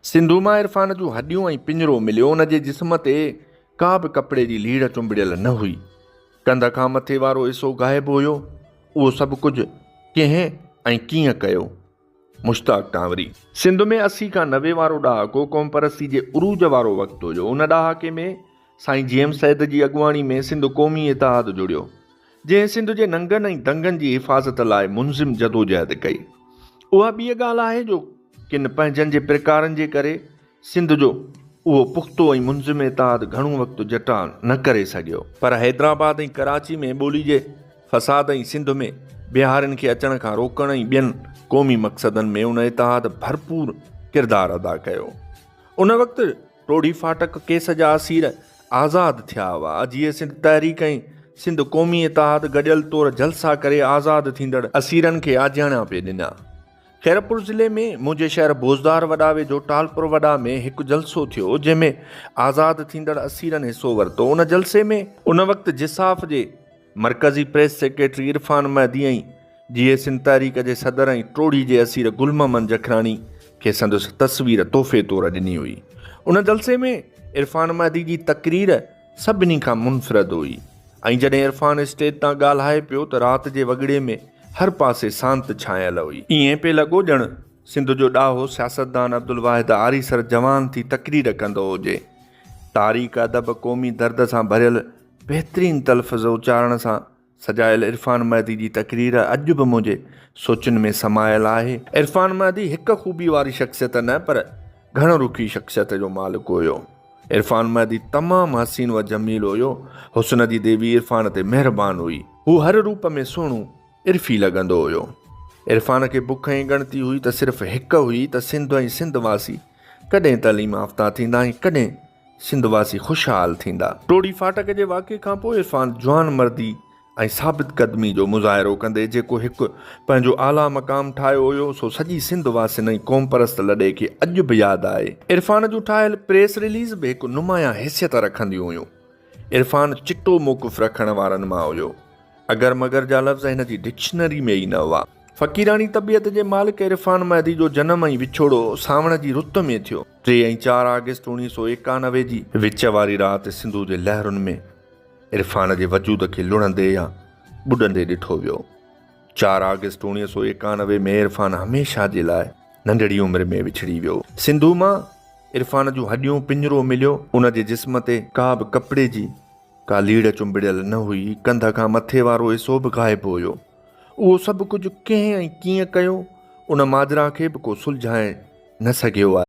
سنڌو مان عرفان جون هڏيون ۽ پڃرو مليو. ان جي جسم تي ڪا به ڪپڙي جي ليڙ چنبڙيل نه هئي. ڪنڌ کان مٿي وارو حصو غائب هيو. اهو سڀ ڪجهه ڪنهن ۽ ڪيئن ڪيو؟ مشتاق ٽانوري. سنڌ ۾ 80 کان 90 وارو ڏهاڪو قومپرستي جي عروج وارو وقت هيو. ان ڏهاڪي ۾ سائين جي ايم سيد جي اڳواڻي ۾ سنڌ قومي اتحاد جڙيو، جنهن سنڌ جي ننگن ۽ دنگن جي حفاظت لاء منظم جدوجهد ڪئي. اها ٻي ڳالهه آهي جو ڪن پنهنجن جي پرڪارن جي ڪري سنڌ جو اهو پختو ۽ منظم اتحاد گهڻو وقت جٽاء نه ڪري سگهيو. پر حيدرآباد ۽ ڪراچي ۾ ٻولي جي فساد ۽ سنڌ ۾ بهارين کي اچڻ کان روڪڻ ۽ ٻين قومي مقصدن ۾ ان اتحاد ڀرپور ڪردار ادا ڪيو. ان وقت ٽوڙهي ڦاٽڪ ڪيس جا اسير آزاد ٿيا هئا. جيئي سنڌ تحريڪ ۽ سنڌ قومي اتحاد گڏيل طور جلسا ڪري آزاد ٿيندڙ اسيرن کي آجياڻا پئي ڏنا. خيرپور ضلعي ۾ منهنجي شهر بوزدار وڏا ويجهو ٽالپر وڏا ۾ هڪ جلسو ٿيو جنهن ۾ آزاد ٿيندڙ اسيرن حصو ورتو ان جلسي ۾ ان وقت جساف جي مرڪزي پريس سيڪريٽري عرفان مهدي ۽ جيئي سنڌ تحريڪ جي صدر ۽ ٽوڙهي جي اسير گل محمد جکراڻي کي سندس تصوير تحفي طور ڏني هئي ان جلسي ۾ عرفان مهدي جي تقرير سڀني کان منفرد هئي ۽ جڏهن عرفان اسٽيج تان ڳالهائي پيو ته رات جي وڳڙي ۾ هر پاسي سانت ڇانيل هئي. ائين پئي لڳو ڄڻ سنڌ جو ڏاهو سياستدان عبدالواحد آريسر جوان ٿي تقرير ڪندو هجي. تاريخ، ادب، قومي درد سان ڀريل بهترين تلفظ اچارڻ سان سجايل عرفان مهدي جي تقرير اڄ به منهنجي سوچن ۾ سمايل آهي. عرفان مهدي هڪ خوبي واري شخصيت نه پر گهڻ رخي شخصيت جو مالڪ هيو. عرفان مهدي تمام حسين و جميل هيو. حسن جي ديوي عرفان تي مهربان هئي. هو هر روپ ۾ سهڻو عرفي لڳندو هيو. عرفان کي بک ۽ ڳڻتي هئي ته صرف هڪ هئي ته سنڌ ۽ سنڌ واسي ڪڏهن تعليم يافته ٿيندا ۽ ڪڏهن سنڌ واسي خوشحال ٿيندا. ٽوڙهي ڦاٽڪ جي واقعي کانپوء عرفان جوان مردي ۽ ثابت قدمي جو مظاهرو ڪندي جيڪو هڪ پنهنجو اعليٰ مقام ٺاهيو هيو سو سڄي سنڌ واسين ۽ قومپرست لڏي کي اڄ به ياد آهي. عرفان جون ٺاهيل پريس رليز به هڪ نمايان حيثيت رکنديون هيون. عرفان چٽو موقف رکڻ وارن مان هيو. اگر مگر جا لفظ هن جي ڊڪشنري ۾ ئي نه هئا. فقيراڻي طبيعت جي مالڪ عرفان مهدي جو جنم ۽ وڇوڙو سانوڻ جي رت ۾ ٿيو. 3 ۽ 4 آگسٽ 1991 جي وچ واري رات سنڌو جي لهرن ۾ عرفان جي وجود کي لڙهندي يا ٻڏندي ڏٺو ويو. 4 آگسٽ 1991 ۾ عرفان هميشه جي لاء ننڍڙي عمر ۾ وڇڙي ويو. سنڌو مان عرفان جون هڏيون پڃرو مليو. ان جي جسم تي ڪا به ڪپڙي جي ڪا ليڙ چنبڙيل نه هئي، ڪنڌ کان مٿي وارو حصو به غائب هيو. اهو سڀ ڪجهه ڪنهن ۽ ڪيئن ڪيو، ان ماجرا کي به ڪو سلجهائي نه سگهيو آهي.